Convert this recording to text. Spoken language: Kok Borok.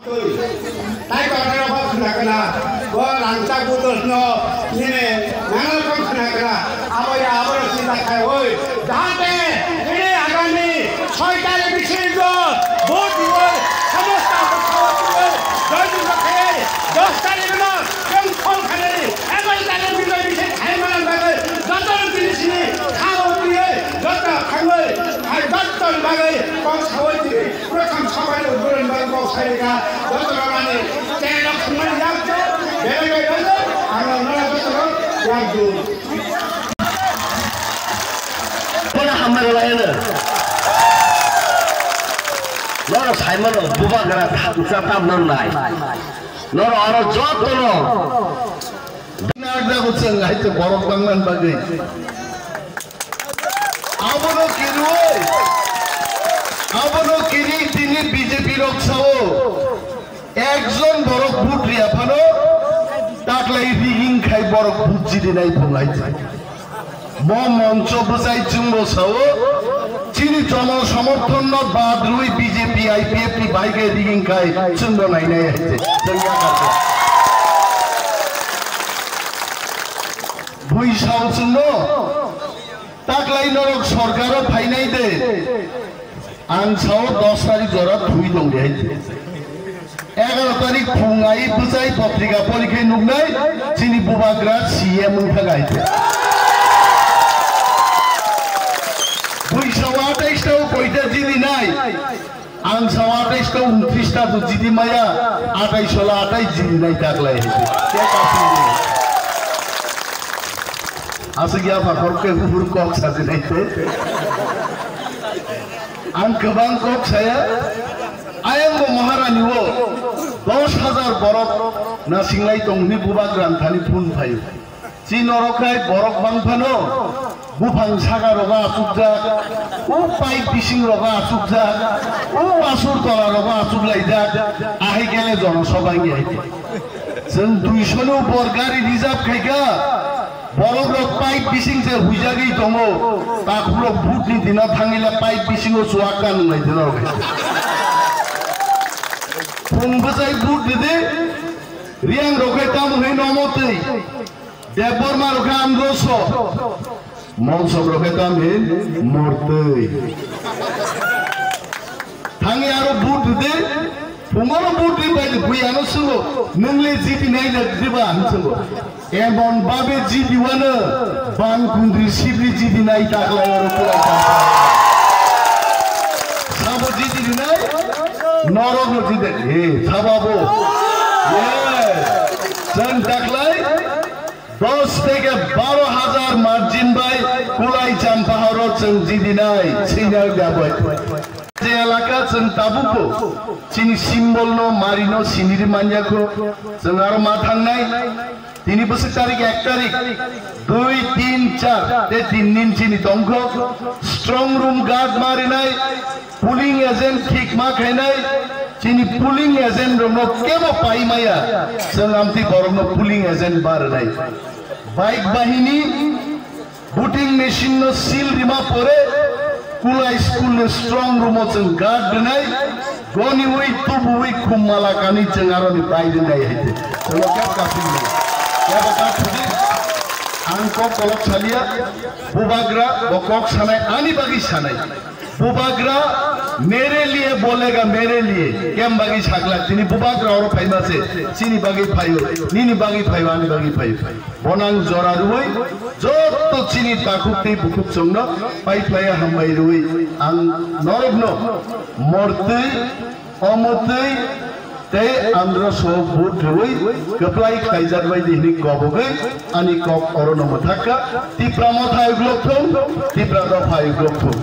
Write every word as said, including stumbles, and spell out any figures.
Tai kotor bo khna khna, bo rangchak budosno nini nana rokom khna khna, abo ya abo rok chinta khai oi, jahate nini agami soi tarikh bisingo vote dibo, somosto abo khawai dibo, joy dugba khai, dos tarikh no chwng phol khanani, egaroh tarikh bijoy bisingo khai manna bagwi, joto rok tini sini khao twi, joto khangwi, hai joto bagwi kok sawi twi. Prothom sabhani udboron bagwi kok sairika, joto rok ani channel rok thwngmani yakju, belai bai bai ang rok nora joto rok yakju. Bono hambai rwlai hwno. Norok saimano bubagra thamsa tamno nai. Norok oro jotono. Nagdago chwng hai to borok bangman bagwi. Abono kirwi, abono kiri tini B J P rok sao. Ekjon borok vote riya phano taklai rigging khai borok vote jidinai phunglai. Bo moncho bwsai chwngbo sao, chini jono somorthon no bad rwi B J P I P F ni bai khe rigging khai chwngbo nainai hai se. Chwng yakar khe. Bui sao chwngno, taklai norok sorkaro phainai de. Ang sao dos tarikh jora thwi tong di hai. Egaroh tarikh phung ai bwchai potrika porikhe nuknai chini bubagra C M wngkha hai. Bui sao atais tao koita jini nai. Ang sao atais tao untris ta jidi maya, atais sola atais jini nai taklai hai. Aswk ya pha khorok khe buphuru kok sajinai tei. Ang kwbang kok saya. Ayang bo Maharani o dos hajar borok nasinglai tong hwnwi bubagra thani phone phaio. Chi norok khai borok bang phano buphang saka rogo achukjak, o pipe bising rogo achukjak, o asur tola rogo achuklaijak, ahai kele jonosabha wngya hai. Chwng duiso ni upor gari reserve khaikha. Borok rok pipe bising se huijagwi tongo, takhuk rok vote ni dino thangwi le pipe bisingo chuak ka nung lai dino rok. Phung bwchai vote didi, Riang rok khe tamo hwnwi nomo twi, Debbarma rok khe amroso, Monsok rok khe tamo hwnwi mortwi. Thangwi aro vote didi, phungo no vote di bai di, bui ano swngo, nwng le jiti nai na diba hinwi swngo. Emon babe jidi wano, bang kundri sibri jidi nai taklai oro pura taklai. Sabo jidi nai, norok no jidi, he, sabo abo. Yes. Chwng taklai, dos theke baro hajar margin bai kulai champa horo chwng jidi nai, senior gabai. Je elaka chwng tabukbo chini symbol no, mari no siniri manya kho, chwng aro ma thangnai. Tini bwswk tarik ek tarik, dui, tin, char, tei tin din chini tongkho. Strong room guard ma rinai, polling agent thik ma khainai, chini polling agent rokno kebo pai maya, chwng amtwi borokno polling agent ma rinai. Bike bahini, voting machine no seal rima pore, Kulai school ni strong room o chwng guard rwnai, goniwi tubuwi khum mala kanwi chwng aroni bai rwnai hai de. Chwngno kep kasing ni. Kebo ta thudi, ang kok kolok salia, bubagra bo kok sanai, ani bagwi sanai. Bubagra mere liye bolega mere liye, kem bagwi sakla, tini bubagra oro phaima se, chini bagwi phaio, nini bagwi phaio, ani bagwi phaio. Bonang jora rwi, joto chini takhuk tei bukhuk chwngno pai phlaiya hambai rwi, ang norokno mortwi, omotwi tei andro so vote rwi kwplai khlaijak bai di hwnwi kobogwi ani kok orono mwthakha. Tipra motha uglok thung, Tipra dopha uglok thung.